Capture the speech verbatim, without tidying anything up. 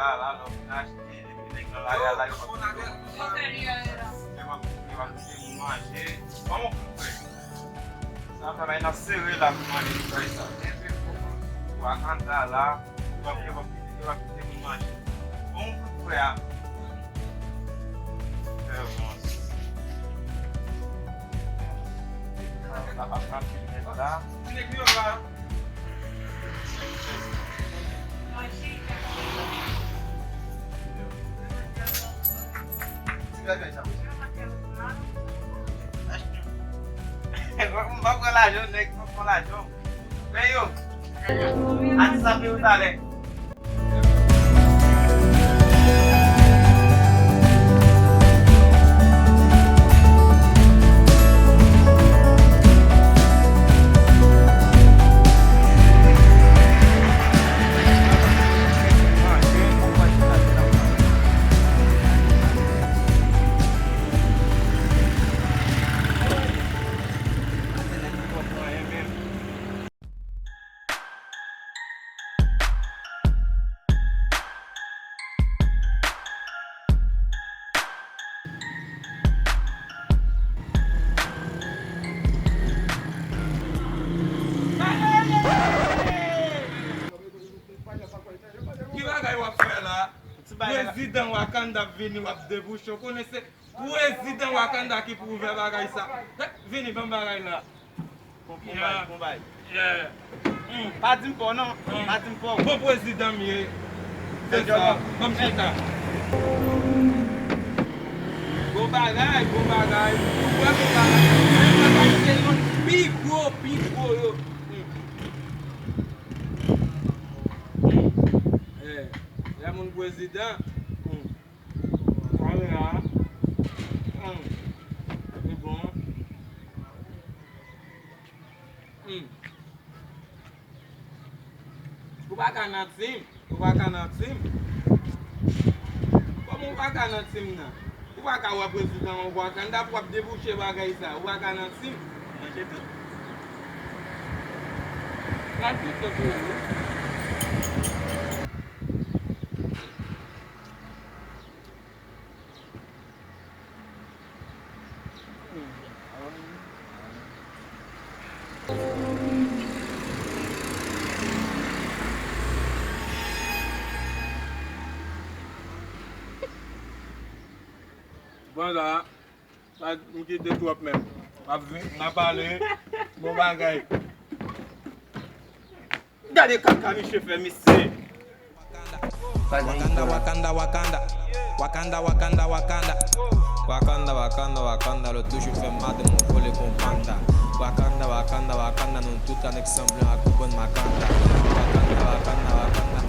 La, la, lè w fin achte, epi nèg nan lari a la, yo p ap kite w. Yo p ap, yo p ap kite moun manje. Ban m yon kout frè. Sa fè bay nan sere la pou manje bagay sa. Wakanda la, yo p ap, yo p ap kite, yo p ap kite moun manje. Ban m yon kout frè a. Sèvans. Sa, sa pa tranquille nèt la. M pa pran lajan w, nèg, m pa pran lajan w. Men yo, atis ap vini talè. Ki bagay w ap fè la? Prezidan Wakanda ap vini, w ap debouche. W konnen se Prezidan Wakanda ki pou ouvè bagay sa. Vini, ban m bagay la. Bon, bon bay, bon bay. Yeah. Mm. Pa di m fò non, pa di m fò. Bon prezidan m ye. Se sa. Ban m chita. Bon bagay, bon bagay. Ou wè bon bagay. Men mwen pa se yon pi gwo, pi gwo yo. Mm. Eh, lè moun prezidan. Mm. Kounye a, hmm, li bon. Hmm. Ou pa ka nan tim, ou pa ka nan tim. Kòman ou pa ka nan tim nan? Ou pa ka wè prezidan Wakanda pou ap debouche bagay sa. Ou pa ka nan tim. Manje tout. Pral tout se pou ou. Bon la, pa m kite twòp menm. M ap vin, n a pale. Bon bagay. Gade kaka misye fè mesye. Wakanda, Wakanda, Wakanda. Wakanda, Wakanda, Wakanda. Wakanda, Wakanda, Wakanda, lòt toujou fè maten mwen kole kon panda. Wakanda, Wakanda, Wakanda, nou tout anèk sanblan ak yon bann makanda. Wakanda, Wakanda, Wakanda,